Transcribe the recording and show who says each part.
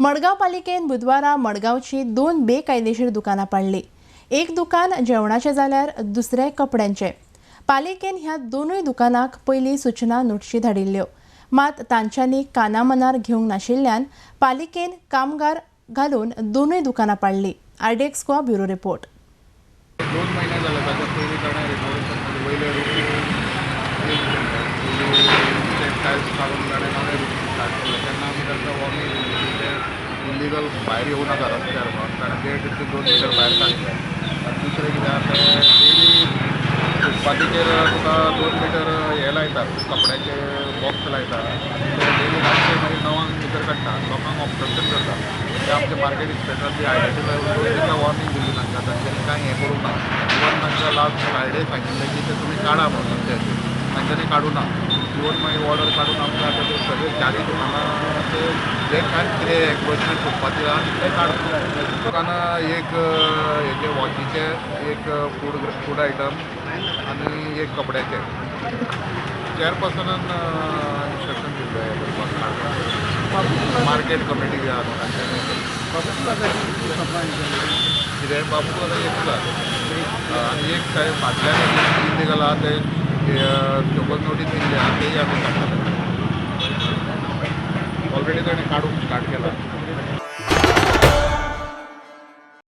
Speaker 1: मडगांव पालिकेन बुधवारा मडगांवची दोन बेकायदेशीर दुकानां पाडली. एक दुकान जेवणाचें जाल्यार दुसरें कपड्यांचें. पालिकेन ह्या दोनूय दुकानांक पयलीं सूचना नोटिशी धाडिल्ल्यो, मात तांच्यांनी कानामनार घेवंक नाशिल्ल्यान पालिकेन कामगार घालून दोनूय दुकानां पाडली. RDX Goa bureau report.
Speaker 2: 2 म्हयने जाले. ताच्या पयलीं ताणें रिनोवेशन वयले रुफींग चेंज केल्लें. पयलीं टायल्स काडून ताणें नवें रुफींग स्टार्ट केलें. तेन्ना आमी तांकां वॉर्निंग दिल्ली की ते इलिगल भायर येवं नाका रस्त्यार म्हणून. ताणें 1.5 ते 2 मिटर भायर काडले. आनी दुसरें कितें आहा, ते डेली फुटपाथीचेर तुका 2 मिटर हे लायतात, कपड्याचे बॉक्स लायता आनी ते डेली रातचे मागीर 9 क भितर काडटा, लोकांक ऑब्स्ट्रक्शन करता. ते आमचे मार्केट इन्स्पेक्टर बी आयडेंटिफाय करून तांकां वॉर्निंग दिल्ली. तांकां तांच्यांनी कांय हें करूंक ना. इवन तांकां लास्ट फ्रायडे सांगिल्लें की ते तुमी काडा म्हणून रस्त्याचेर, तांच्यांनी काडूं ना. इवन मागीर ऑर्डर काडून आमकां आतां ते सगळे चारय दुकानां ते जे कांय कितें एन्क्रोचमेंट फुटपाथीर आहा तितलें काडून. दुकानां एक हेजे वॉचीचे, एक फूड फूड आयटम आनी एक कपड्याचे. चेअरपर्सनान इन्स्ट्रक्शन दिल्लें हें करपाक, काडपाक. मार्केट कमिटी बी आहा न्हू, तांच्यांनी. कितें, बाबू प्लाजा एकूच आहा आनी एक थंय फाटल्यान इलिगल आहा, ते शोकॉज नोटीस दिल्ली आहा, तेय आमी काडटले. ऑलरेडी ताणें काडूंक स्टार्ट केला.